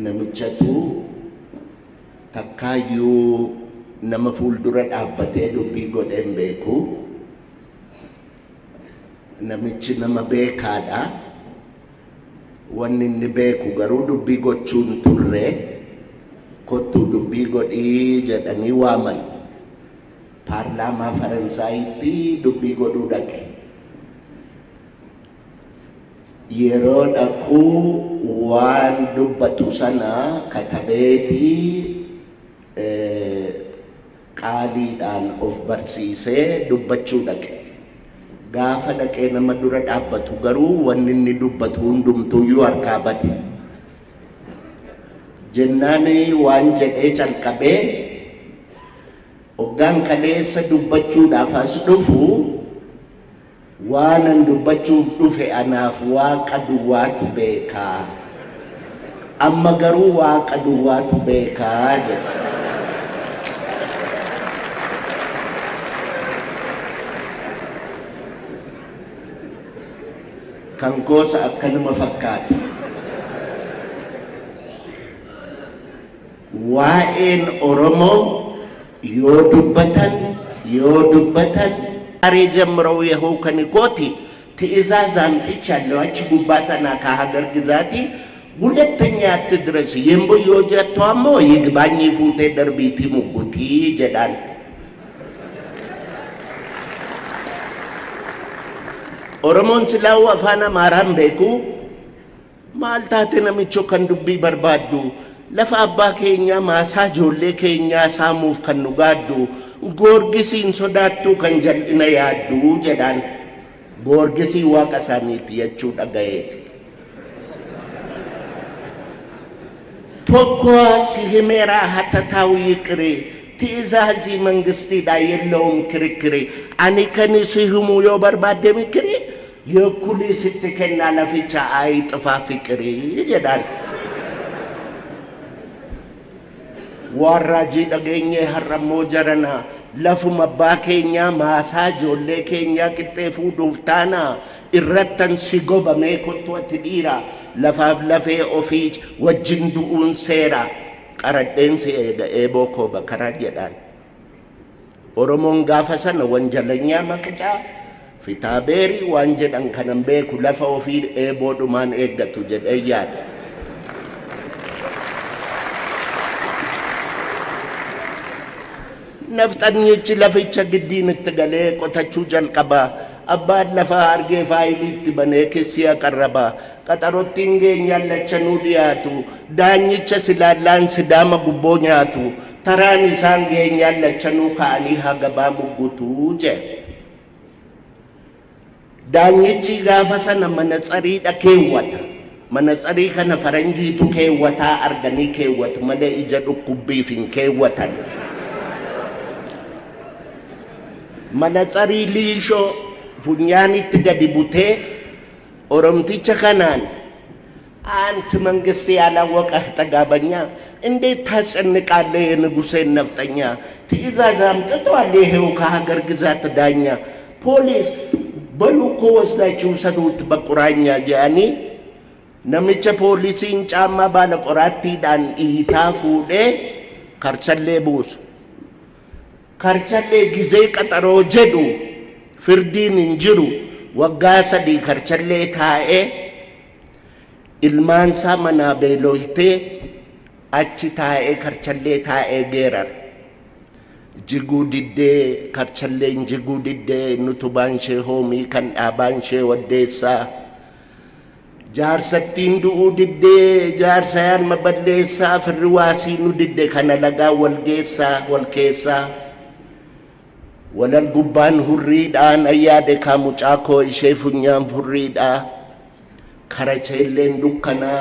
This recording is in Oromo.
Namichatu takkaayyuu nama fuuldura dhaabbatee dubbii godhee hin beeku. Namichi nama beekaadha. Wanni inni beeku garuu dubbii gochuu hin turre. Kottuu dubbii godhii jedhanii waaman. Paarlaamaa Faransaayitti dubbii godhuu dhaqe. Yeroo dhaqu waan dubbatu sana katabeetii qaaliidhaan of barsiisee dubbachuu dhaqe. Gaafa dhaqee nama dura dhaabbatu garuu wanni inni dubbatu hundumtuuyyuu harkaa bade. Jennaan waan jedhee calqabee, "Hoggaan kaleessa dubbachuudhaaf as dhufu waanan dubbachuuf dhufe anaaf Waaqa duwwaatu beekaa. Amma garuu Waaqa duwwaatu beekaa," jedhe. Kan koosa akkanuma fakkaata. Waa'een Oromoo yoo dubbatan yoo dubbatan ዛሬ ጀምረው ይኸው ከኒኮቲ ትእዛዝ አምጥቻለሁ achi gubbaa sanaa ከሀገር ግዛቲ ሁለተኛ አትድረስ yembo yoo jettu ammoo ይግባኝ fuutee darbiitii muggutii jedhaan. Oromoon silaa'uu afaan Amaaraan beeku. "Maal taate namicho kan dubbii barbaaddu? Lafa abbaa keenyaa, maasaa ijoollee keenyaa saamuuf kan nu gaaddu, Goorgisiin sodaattuu kan jal'ina yaaddu?" jedhaan. Goorgisii waaqa isaaniiti jechuu dhagayeeti. "Tokko si himeeraa, hatataው ይቅር፣ ትእዛዚ መንግስቲidha የለውም ክርክር. Ani kan si himuu yoo barbaadde mikiri የኩሊ sitti kennaa, laficha ayixfaa fiqirii," jedhaan. Waan raajii dhageenyee har'ammoo jarana lafuma abbaa keenyaa, maasaa ijoollee keenyaa qixxee fuudhuuf taana irrattan si gobamee. Kottu ati dhiira, lafaaf lafee ofii wajjin du'uun seera, qaradheen si eega eeboo koo bakaraa, jedhaan. Oromoon gaafa sana wanjalanyaa maqicaa fitaabeerii waan jedhan kanan beeku, lafa ofii eeboodhumaan eeggatu jedhee yaada. Nafxanyichi laficha giddiin itti galee qotachuu jalqaba. Abbaan lafaa argee faayilii itti banee kissii aqarraba. Qaxarottiin geenyaan lachanuu dhiyaatu. Daanyicha silaallaan Sidaama gubboo nyaatu. Taraan isaan geenyaan lachanuu ka'anii hagabaa muggutuu jedhe. Daanyichi gaafa sana manatsariidha keewwata. Manatsarii kana faranjiitu keewwataa arganii keewwatu malee ija dhukkubbiif hin keewwatan. Manatsarii liishoo funyaanitti gadi butee Oromticha kanaan, "አንተ መንግስት ያላወቀህ ጠጋበኛ፣ እንዴት ታስጨንቃለህ የንጉሴን ነፍጠኛ? ትእዛዝ አምጥቷል ይሄው ከሀገር ግዛት ዳኛ። ፖሊስ በሉ እኮ ወስዳችሁ ውሰዱት በቁራኛ," jedhanii namicha poolisiin caammaa baala qoraattiidhaan dhiitaa fuudhee karchallee buusu. Karchallee gizee qaxaroo jedhu firdiin hin jiru. Waggaa 3 karchallee taa'ee ilmaansaa manaa beeloytee achi taa'ee karchallee taa'ee geerara. Jiguu diddee karchalleen, jiguu diddee, nutubaan ishee hoomii kan dhaabaan ishee waddeessaa. Jaarsattiin du'uu diddee jaarsa yaalma balleessaa, firri waasii nu didde kana lagaa wal geessaa wal keessaa. Walal gubbaan hurriidhaan ayyaade kaa mucaa koo ishee funyaan furriidhaa. Karacheelleen dukkanaa.